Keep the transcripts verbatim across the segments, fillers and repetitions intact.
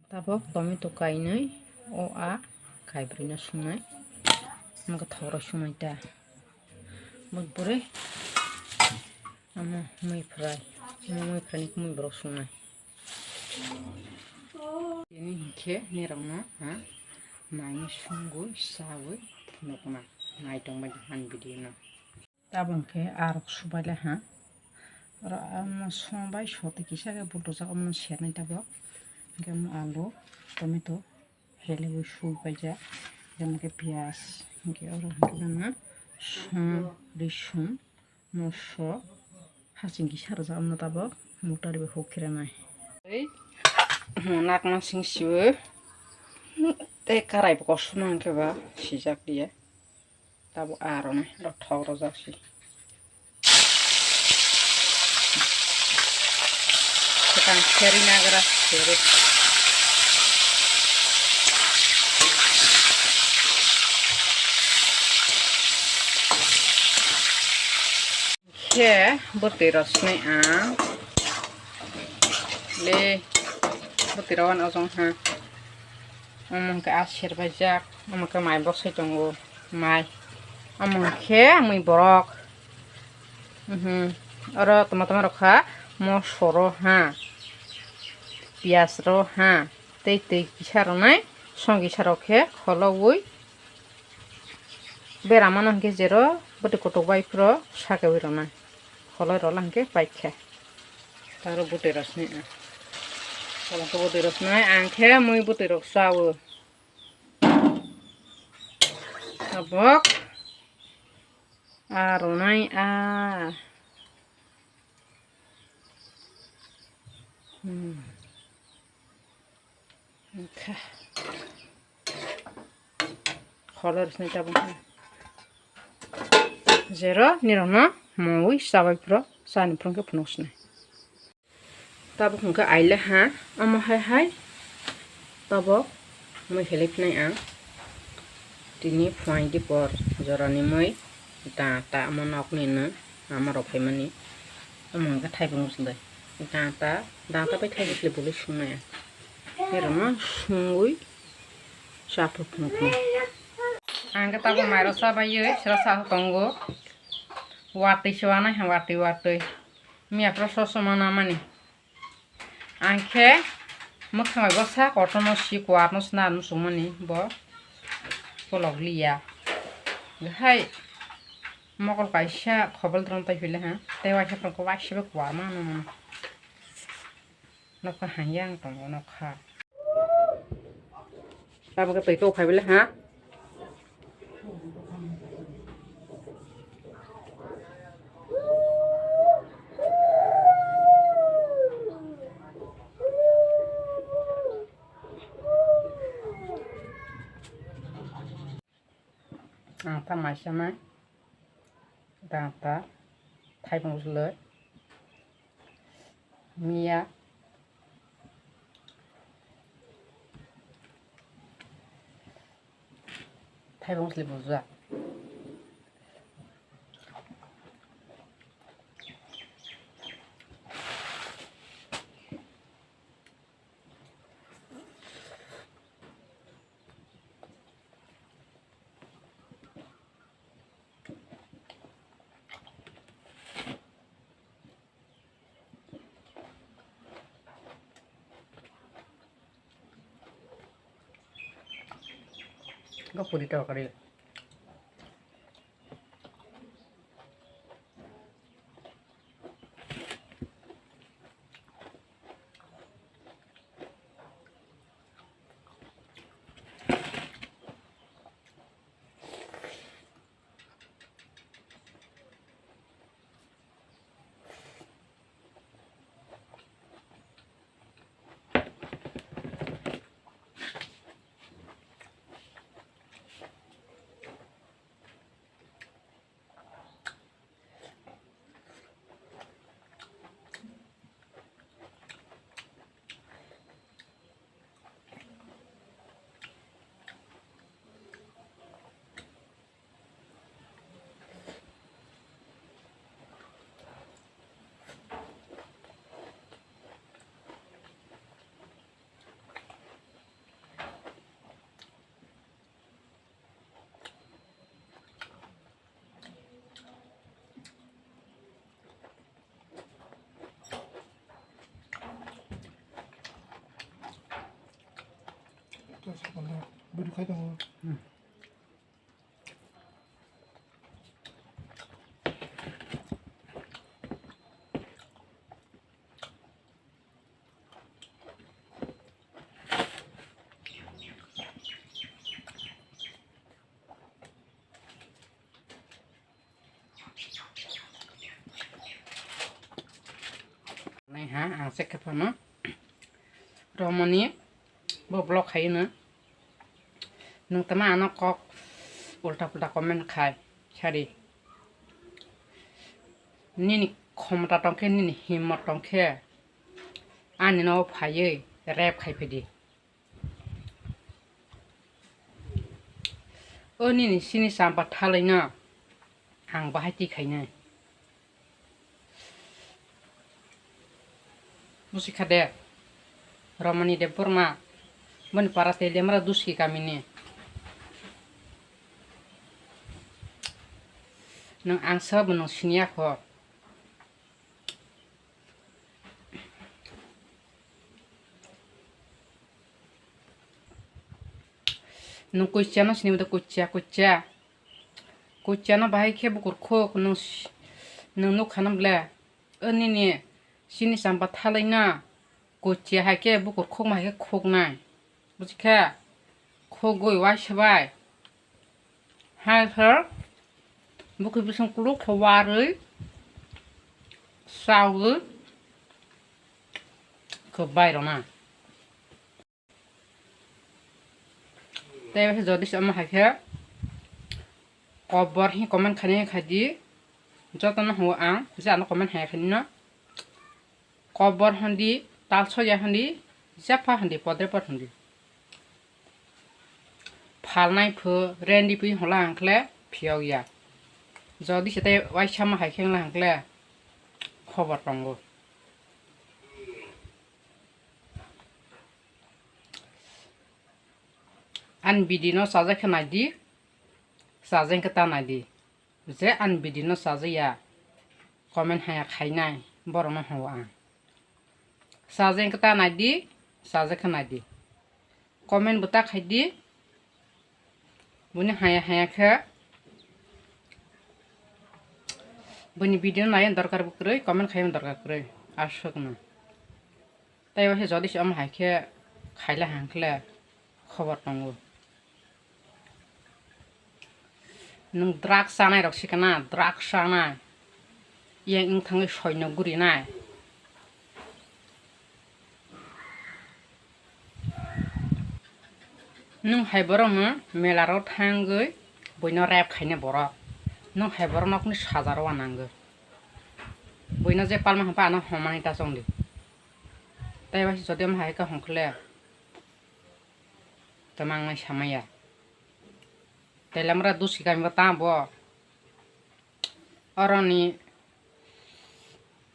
Tabok tomato kainwi o a kaibrwino sungnai. Omo khe thokrok sungnai ta. Bo pore omo mui fry. Omo mui fry ni mui borok sungnai. Tini hinkhe nirokno ha maini sungwi chawi phunukna nai tongbai di han video no. Tabuk khe arok subaile ha. Oro omo song bai sotwi kisa khe buljak omono sernai tabuk. Hinkhe omo alu, tomato, heleui subaijak. Hinkhe piyaj, hinkhe oro hinkhe nana song, risum, moso, hasing kisa rwjak omono tabuk. Motari bai huk khiranai. Tei nakna sing siwo. Tei karai bo kosom hinkhe ba sijak liya. Tabuk aroni rok thok rwjak si. Swkang seri nagra seri. Khe bwtwi rok swnwi ang. Le bwtwi rok ano ojong ha. Omo hwnkhe a serbaijak, omo khe mai bwsai tongo, mai. Omo hwnkhe mui borok. Mhm. Oro toma toma rok kha moso rw ha, piyaj rw ha, tei twi kisa rwnai, song kisa rok khe kholoui. Beramano hwnkhe jero bwtwi kotok bai phuro sakeui rwnai. Kholoi rwla hwnkhe paikha. Taro bwtwi rok swnwi ang. Taro khe bwtwi rok swnwi ang khe mui bwtwi rok chawo. Tabok. A rwnai a. Hmm. Wngkha. Kholor sini tabuk khe. Jero nirokno mui chabai phuru chani phuru khe phunuk sinai. Tabuk hwnkhe aile ha, omo hai hai. Tabuk mui helai phinai ang. Tini phuaing di por jorani mui da ta omo nokni no ama rok phaimani. Omo hwnkhe thaipung bwswlwi. Danta, danta bai thaibo khe bolwi swngnai. Nirokno sungwi chaphru phunuknai. Ang khe tabuk mairok chabaiwi sra sa tongo. Watwi se wanai ha, watwi watwi. Miya phuru soso ma namani. Ang khe mwkhang bai bwsa kotorno si kuarno sna muchungmani bo kolok liya. Hai mokol kaisa khobol dron tai phile ha. Tei waisa phuru waisa bai kuarma nung. Nokha hangya ang tongo nokha. Tabuk khe twi kok phai bele ha. Ang ta maisa nai. Danta, thaipung bwswlwi, miya, thaipung bwswlwi bujak. Go puri tawkari. Bwrwi khai tongo. Nai ha, ang check khe phano. Romani bo block khai no. Nwng tama ano kok ulta pulta comment khai sari. Nini khomota tongkhe, nini himmot tongkhe, ani no phaiwi rep khai phidi. O nini sini champa thalwi no ang bahai twi khainai. Busi kha de, Romani Debbarma, boni para Teliamra Duski kamini. Nwng ang sabo nwng siniya kho. Nwng kuchia no sini bwtwi kuchia, kuchia. Kuchia no bahai khe bukur khuk nwng s-, nwng nuk kha no ble. O nini sini champa thalwi no kuchia hai khe bukur khuk ma hai khe khuk nai. Buji khe khugwi uaisa bai. Hai khe bukhi bising kuluk khe warwi chawi khe bai rwna. Tei jodi se omo hai khe kobor hi comment khainai khai di, jotono hwngo ang je ano comment haya khainai no. Kobor hondi, talsoya hondi, jepha hondi, podre pod hondi. Phalnai phu rendi pui hwnla hwnkhle phiyok ya. Jodi se tei waisa ma hai khe wngla hwnkhle khobor tongo. Ani video no chajak khe nai di, chajak khe ta nai di. Je ani video no chajaya, comment haya khainai borok no hwngo ang. Chajak khe ta nai di, chajak khe nai di. Comment bo ta khai di. Buni haya haya khe buni video nai dorkar bo kwrwi, comment khai dorkar kwrwi. Aswk no. Tei waisa jodi se omo hai khe khaila hang khle khobor tongo. Nwng drugs chanai rok sikana, drugs chanai. Yang wng thangwi soino gurinai. Nwng hai borokno mela rok thangwi buino rape khaina borok. Nwng hai borok nokni saja rw nangwi. Buino je palma hwnba ano homani ta chongdi. Tei bai jodi omo hai khe hongkhle. Tei mangnai samaya. Tei lamra dusi kami bo tamo bo. Oroni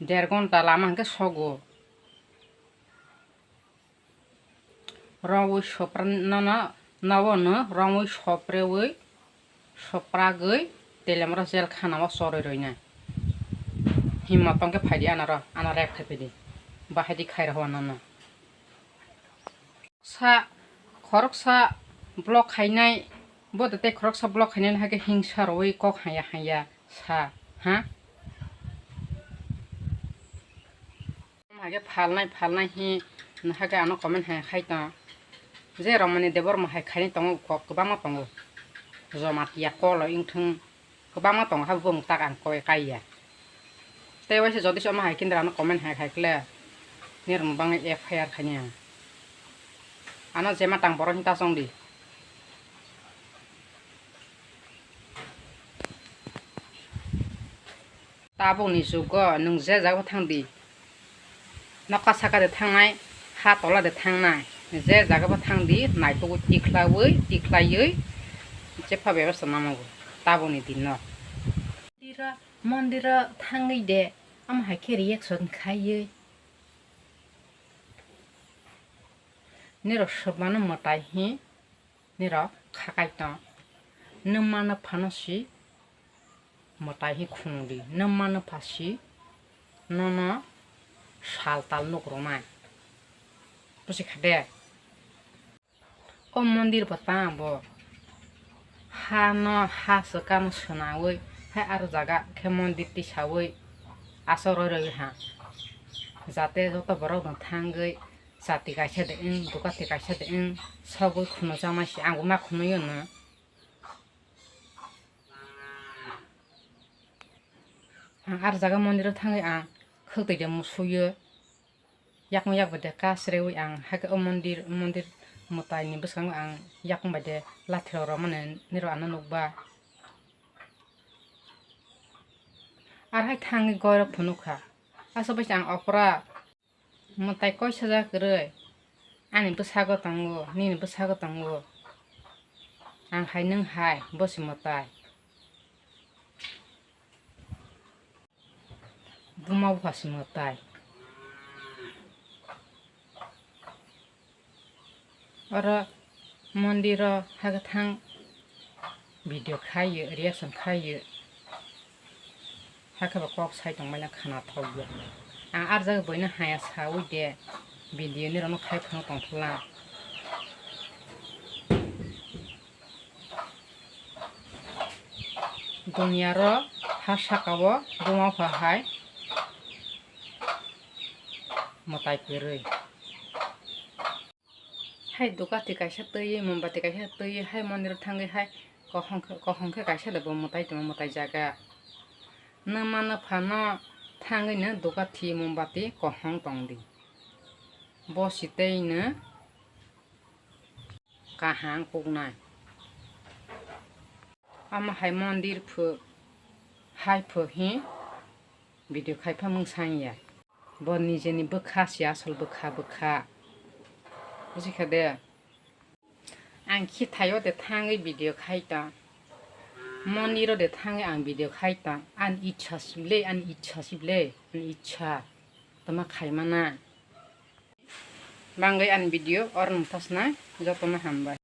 der gonta lama hwnkhe sogo. Romwi sopra nono, nono romwi soprewi sopragwi telemro jel khana o chorwi rwina. Himma tongkhe phaidi anaro, ano rep khai phidi. Bahai di khai rw nono. Sa khoroksa block khainai, bo de tei khoroksa block khainai hai khe hingsa rwi kok haya haya sa ha. Hai khe phalnai phalnai hi, hai khe ano comment hai khai tong. Je Romani Debbarma hai khainai tongo, kok kwbangma tongo. Joma tiya kolo wngthung kwbangma tongo, habo bumung tak ang koi kai ya. Tei waisa jodi se omo hai kendra ano comment hai khai khle, nirok bangni F I R khaini ang. Ano jema tang borok hinta chongdi. Tabukni jugo nwng je jaga bo thangdi, nokha saka de thangnai, ha tola de thangnai, je jaga bo thangdi, naitugwi tikhlawi, tikhlaiwi jepha bebasta namago tabukni dino. Mondiro, mondiro thangwi de, omo hai khe reaction khaiwi. Nirok swkmano mwtai hi. Nirok kha kai tong. Nwng mano phano si mwtai hi khunung di. Nwng mano pha si nono sal tal nuk rwnai. Busi kha de? O mondir bo tamo bo hano ha swkang swnawi hai aro jaga khe mondir tisawi aswk roi roi ha, jate joto borok no thangwi chati kaisa de wng, dukati kaisa de wng, sogwi khunu chama si ang bo ma khunui no. Ang ar jaga mondir o thangwi ang khwtwi de musuyo. Yakung yak bai de kasrewi ang hai khe o mondir, mondir mwtai ni bwskango ang yakung bai de lathi rok romani nirok ano nukba. Ar hai thangwi goirok phunukha. Aswk bai se ang okra. Mwtai koi sajak kwrwi? Ani bwsago tongo, nini bwsago tongo. Ang hai nwng hai, bo se mwtai. Buma bupha se mwtai. Oro mondiro hagwthang video khaio, reaction khaio. Hakhe bo kok sai tongmani khana thokya. Ang arjak boino haya sawi de video ni rokno khai phano tongthokla. Dunia ro ha saka o buma bupha hai mwtai kwrwi. Hai dukati kaisa twi, mombati kaisa twi, hai mondir thangwi hai kohong khe, kohong khe kaisa da bo mwtai tongma mwtai jaga. Nwma nwphano thangwi no dukati mombati kohong tongdi. Bo sitei no kaham kuknai. Omo hai mondir phu, hai phu hi video khai pha mung sang ya. Bo nijeni bwkha se asol bwkha, bwkha. Buji kha de? Ang khithaio de thangwi video khai tong. Mondiro de thangwi ang video khai tong. Ani ichha sible, ani ichha sible, ani ichha. Tama khai mana. Bangwi ani video or nung thasna jotono hambai.